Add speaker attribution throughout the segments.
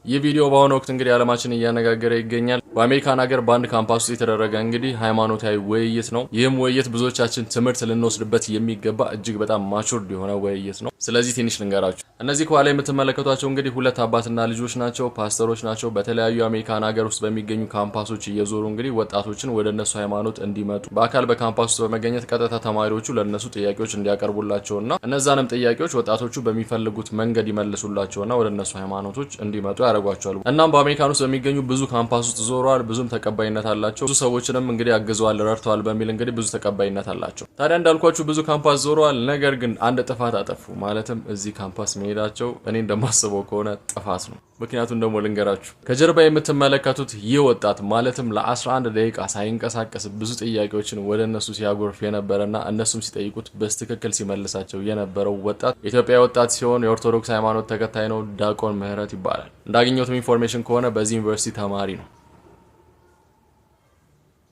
Speaker 1: ይህ ቪዲዮ በአሁኑ ወቅት እንግዲህ ዓለማችን እያነጋገረ ይገኛል። በአሜሪካን ሀገር በአንድ ካምፓስ ውስጥ የተደረገ እንግዲህ ሃይማኖታዊ ውይይት ነው። ይህም ውይይት ብዙዎቻችን ትምህርት ልንወስድበት የሚገባ እጅግ በጣም matured የሆነ ውይይት ነው። ስለዚህ ትንሽ ልንገራችሁ። እነዚህ ከኋላ የምትመለከቷቸው እንግዲህ ሁለት አባትና ልጆች ናቸው፣ ፓስተሮች ናቸው። በተለያዩ አሜሪካን ሀገር ውስጥ በሚገኙ ካምፓሶች እየዞሩ እንግዲህ ወጣቶችን ወደ እነሱ ሃይማኖት እንዲመጡ በአካል በካምፓስ ውስጥ በመገኘት ቀጥታ ተማሪዎቹ ለእነሱ ጥያቄዎች እንዲያቀርቡላቸውና እነዛንም ጥያቄዎች ወጣቶቹ በሚፈልጉት መንገድ ይመልሱላቸውና ወደ እነሱ ሃይማኖቶች እንዲመጡ ያደርጓቸዋል። እናም በአሜሪካን ውስጥ በሚገኙ ብዙ ካምፓስ ውስጥ ዞረዋል። ብዙም ተቀባይነት አላቸው። ብዙ ሰዎችንም እንግዲህ አግዘዋል፣ ረድተዋል በሚል እንግዲህ ብዙ ተቀባይነት አላቸው። ታዲያ እንዳልኳችሁ ብዙ ካምፓስ ዞረዋል። ነገር ግን አንድ ጥፋት አጠፉ። ማለትም እዚህ ካምፓስ መሄዳቸው እኔ እንደማስበው ከሆነ ጥፋት ነው። ምክንያቱም ደግሞ ልንገራችሁ። ከጀርባ የምትመለከቱት ይህ ወጣት ማለትም ለ11 ደቂቃ ሳይንቀሳቀስ ብዙ ጥያቄዎችን ወደ እነሱ ሲያጎርፍ የነበረና እነሱም ሲጠይቁት በትክክል ሲመልሳቸው የነበረው ወጣት ኢትዮጵያ ወጣት ሲሆን የኦርቶዶክስ ሃይማኖት ተከታይ ነው። ዲያቆን ምህረት ይባላል። እንዳገኘሁትም information ከሆነ በዚህ ዩኒቨርሲቲ ተማሪ ነው።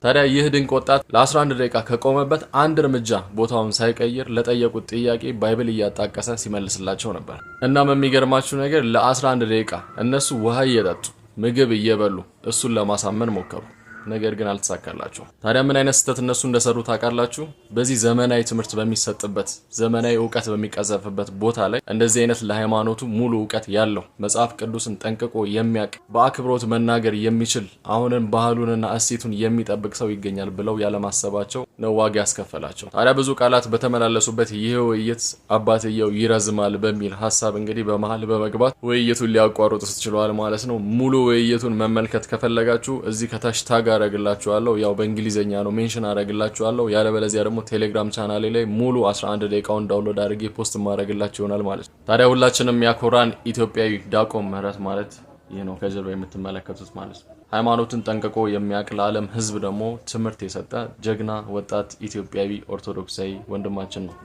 Speaker 1: ታዲያ ይህ ድንቅ ወጣት ለ11 ደቂቃ ከቆመበት አንድ እርምጃ ቦታውን ሳይቀይር ለጠየቁት ጥያቄ Bible እያጣቀሰ ሲመልስላቸው ነበር። እናም የሚገርማችሁ ነገር ለ11 ደቂቃ እነሱ ውሃ እየጠጡ ምግብ እየበሉ እሱን ለማሳመን ሞከሩ። ነገር ግን አልተሳካላቸውም። ታዲያ ምን አይነት ስህተት እነሱ እንደሰሩ ታውቃላችሁ? በዚህ ዘመናዊ ትምህርት በሚሰጥበት፣ ዘመናዊ እውቀት በሚቀዘፍበት ቦታ ላይ እንደዚህ አይነት ለሃይማኖቱ ሙሉ እውቀት ያለው፣ መጽሐፍ ቅዱስን ጠንቅቆ የሚያውቅ፣ በአክብሮት መናገር የሚችል፣ አሁንም ባህሉንና እሴቱን የሚጠብቅ ሰው ይገኛል ብለው ያለማሰባቸው ነው ዋጋ ያስከፈላቸው። ታዲያ ብዙ ቃላት በተመላለሱበት ይህ ውይይት አባትየው ይረዝማል በሚል ሀሳብ እንግዲህ በመሀል በመግባት ውይይቱን ሊያቋርጡት ችለዋል ማለት ነው። ሙሉ ውይይቱን መመልከት ከፈለጋችሁ እዚህ ከታች tag አረግላችኋለሁ። ያው በእንግሊዘኛ ነው፣ mention አረግላችኋለሁ። ያለበለዚያ ደግሞ ቴሌግራም ቻናሌ ላይ ሙሉ 11 ደቂቃውን download አድርጌ post ማድረግላችሁ ይሆናል ማለት ነው። ታዲያ ሁላችንም ያኮራን ኢትዮጵያዊ ዲያቆን ምህረት ማለት ይህ ነው፣ ከጀርባ የምትመለከቱት ማለት ነው። ሃይማኖትን ጠንቅቆ የሚያውቅ፣ ለዓለም ሕዝብ ደግሞ ትምህርት የሰጠ ጀግና ወጣት ኢትዮጵያዊ ኦርቶዶክሳዊ ወንድማችን ነው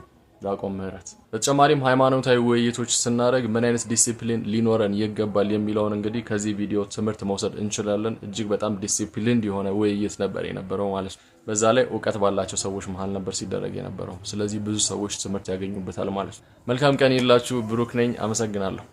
Speaker 1: ዲያቆን ምህረት። በተጨማሪም ሃይማኖታዊ ውይይቶች ስናደርግ ምን አይነት ዲሲፕሊን ሊኖረን ይገባል የሚለውን እንግዲህ ከዚህ ቪዲዮ ትምህርት መውሰድ እንችላለን። እጅግ በጣም ዲሲፕሊን የሆነ ውይይት ነበር የነበረው ማለት ነው። በዛ ላይ እውቀት ባላቸው ሰዎች መሀል ነበር ሲደረግ የነበረው። ስለዚህ ብዙ ሰዎች ትምህርት ያገኙበታል ማለት ነው። መልካም ቀን ይላችሁ። ብሩክ ነኝ። አመሰግናለሁ።